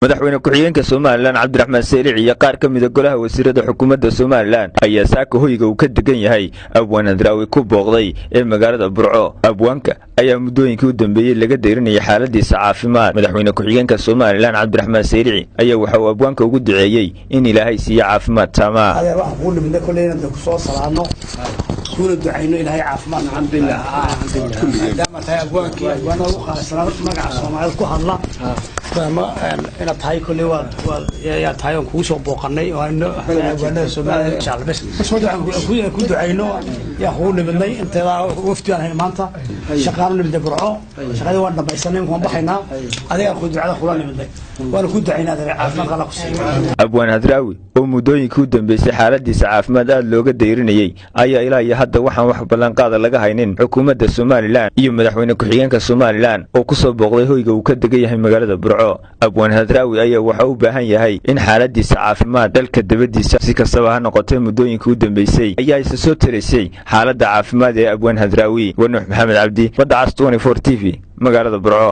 Madaxweyne ku-xigeenka Somalilan Cabdiraxmaan Seylic iyo qaar ka mida golaha wasiirada xukuumadda Somalilan ayaa saaka hoyga uu ka degan yahay Abwaan Hadraawi ku booqday ee magaalada Burco. Abwaanka ayaa muddooyinkii u dambeeyey laga deyrinayay xaaladiisa caafimaad. Madaxweyne ku-xigeenka Somalilan Cabdiraxmaan Seylici ayaa waxa uu abwaanka ugu duceeyey in Ilaahay siiyo caafimaad taamaa. Adeer, waxaan kugu nimidna kolley inaan kusoo salaano, kuuna ducayno Ilaahay caafimaad, alxamdulilah, maadaama tahay abwaankii abwaanada ugu qaalisanaa magaca Soomaalida ku hadla inaad tahay. Kolley waad waad yaa tahay oon kugu soo booqanay oo abwaanada Soomaalida insha Allah bes ku ducayno yaa kugu nimidnay. Inteedaa wafdi aan hayn maanta shaqaanu nimidnay Burco, shaqadii waan dhamaysanay, waan baxaynaa. Adigaan ku ducada kula nimidnay, waana ku ducaynaa adeer, caafimaadka Alla ku siiyo. Abwaan Hadraawi oo muddooyinkii u dambeysay xaaladiisa caafimaad aad looga dayrinayey ayaa ilaa iyo hadda waxaan wax ballanqaada laga haynin xukuumadda Somalilan iyo madaxweyne ku-xigeenka Somalilan oo ku soo booqday hoyga uu ka degan yahay magaalada Burco. Abwaan Hadraawi ayaa waxa u baahan yahay in xaaladiisa caafimaad dalka dabadiisa. Si kastaba ha noqotee, muddooyinkii u dambeysay ayaa isa soo taraysay xaaladda caafimaad ee Abwaan Hadraawi. Wanuux Maxamed Cabdi, Badda Cas 24 TV, magaalada Burco.